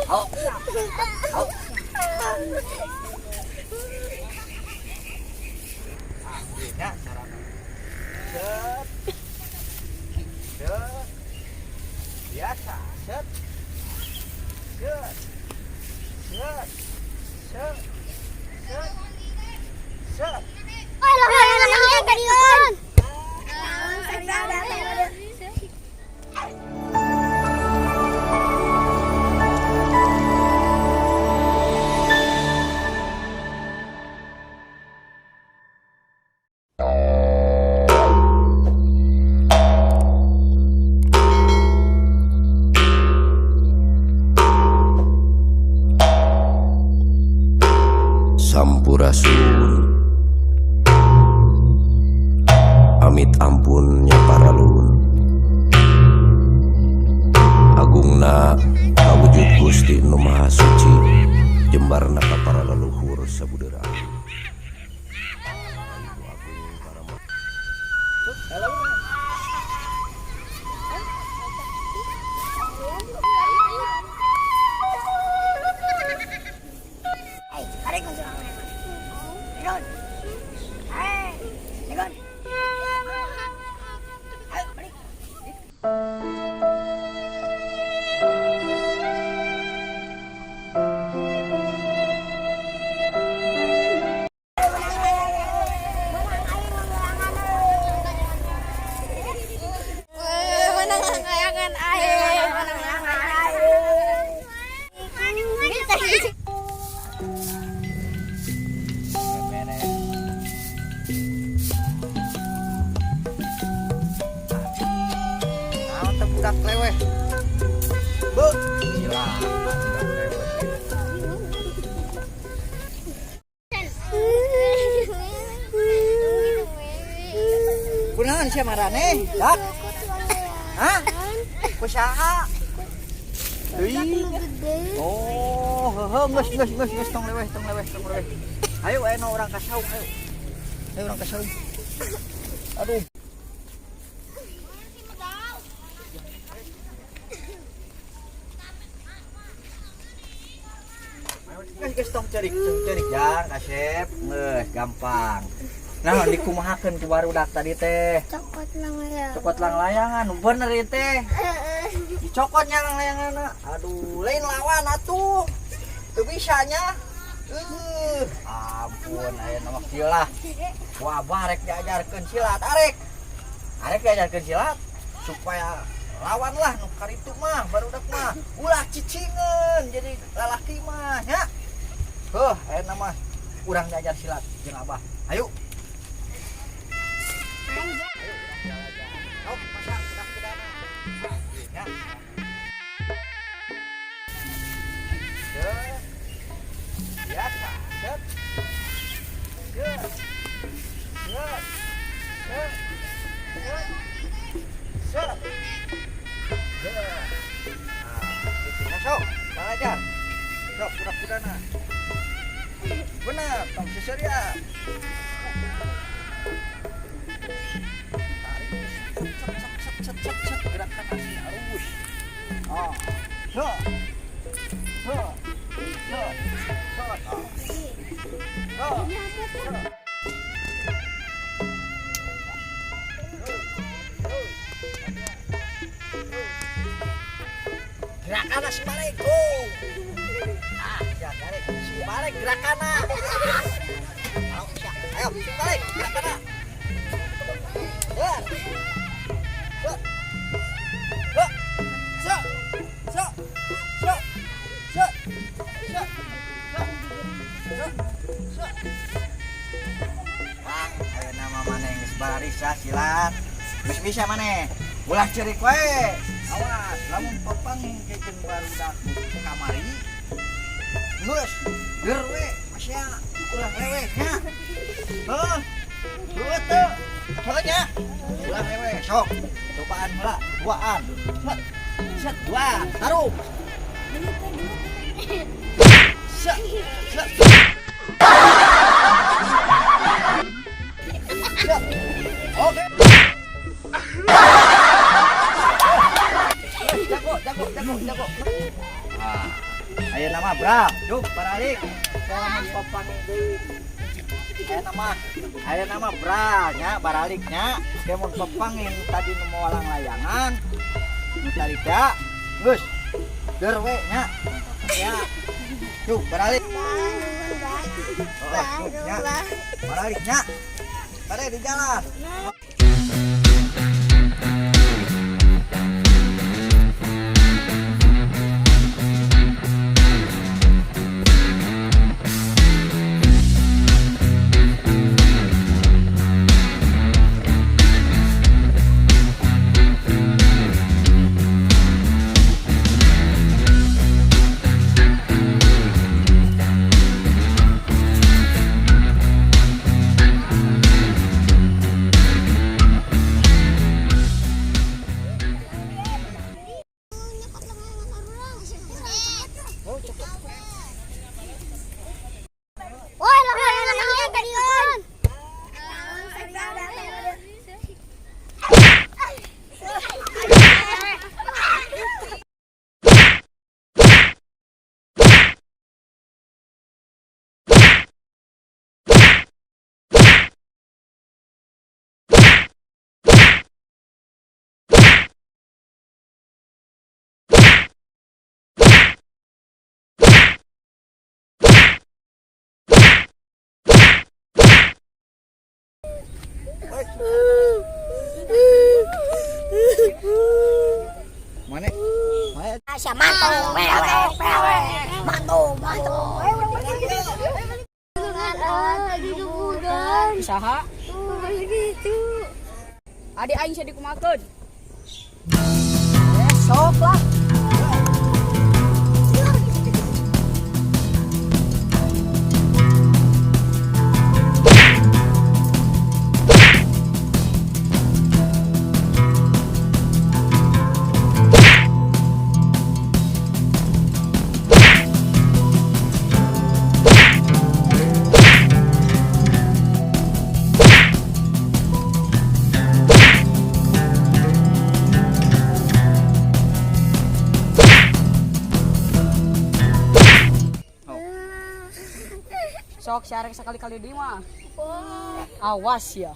Oh. Oh. Ah, ya, carana. Set. Set. Biasa, set. Set. Set. Set. Set. Set. Oh, lah, tadi kan. Sampurasun. Amit ampun nya paralun. Agungna kawujud Gusti Nu Maha Suci, jembarna ka para leluhur sabudeureun. Ibu Agung para Halo. Ayo, balik. Menang layangan air, menang layangan air. Beres. Naon teh budak leweh? Bu, gila. Budak leweh. Kunaon sia maraneh? Dak? Hah? Ku saha? Teuing. Oh, heuheuh, geus geus geus geus, tong leweh, tong leweh, tong leweh. Ayo ayo urang ka saung, ayo. Ayo urang ka saung. Aduh. Geus geus, tong ceurik, jang kasep, geus gampang. Nah, dikumahakeun ku barudak tadi teh? Cokot lang ya. Cokot langlayangan, bener ieu teh. Dicokotnya langlayangan. Aduh, lain lawan atuh. Teu bisa nya. Ampun, aya nama kieu lah. Wah, abah rek diajarkeun silat, arek. Arek diajarkeun silat supaya lawan lah nu karitu mah, barudak mah. Ulah cicingeun jadi lalaki mah nya. Heuh, aya nama urang diajar silat jeung abah. Ayo. Ayo, pasang kuda-kudana. Ya. Set. Biasa, set. Set. Set. Set. Set. Set. Set. Nah, gitu ya, sok. Belajar. Sok, kuda-kudana. Benar, tong seserian. Tarik, set, set, set, set, set, set, gerakan asli halus. Oh, so, so, so, so, so, so. Gerakan si balik, oh. Ah, ya, balik, si balik gerakan. Ayo, si balik gerakan. Ya. So. So. So. So. So. So. So. So. So. Bang, ayeuna mah maneh geus bararisa silat. Geus bisa maneh. Ulah ceurik wae. Awas, lamun papanggih jeung barudak kamari. Geus, ger we, masya, ulah leweh nya. Heuh. Heuh teu. Heuh nya. Ulah leweh, sok. Cobaan heula, duaan. Set. Set, dua, taruh. Set. Set. Set. Oke. Jago, Kok. Ah, ayeuna mah brap, duk baralik. Lamun papanggih deui. Ayeuna mah bra nya baralik nya. Ke mun papanggih nu tadi nu moal layangan. Nu tadi da, geus. Der we nya. Ya. Duk baralik. Oh, duk nya. Baralik nya. Balik di jalan. Woi, layangan tadi kan. Mana? Mana? Asya mantu, wewe, wewe, mantu, mantu. Saha? Gitu. Adik aing sia dikumakeun. Sok lah. Sok sia rek sakali-kali deui mah. Awas ya.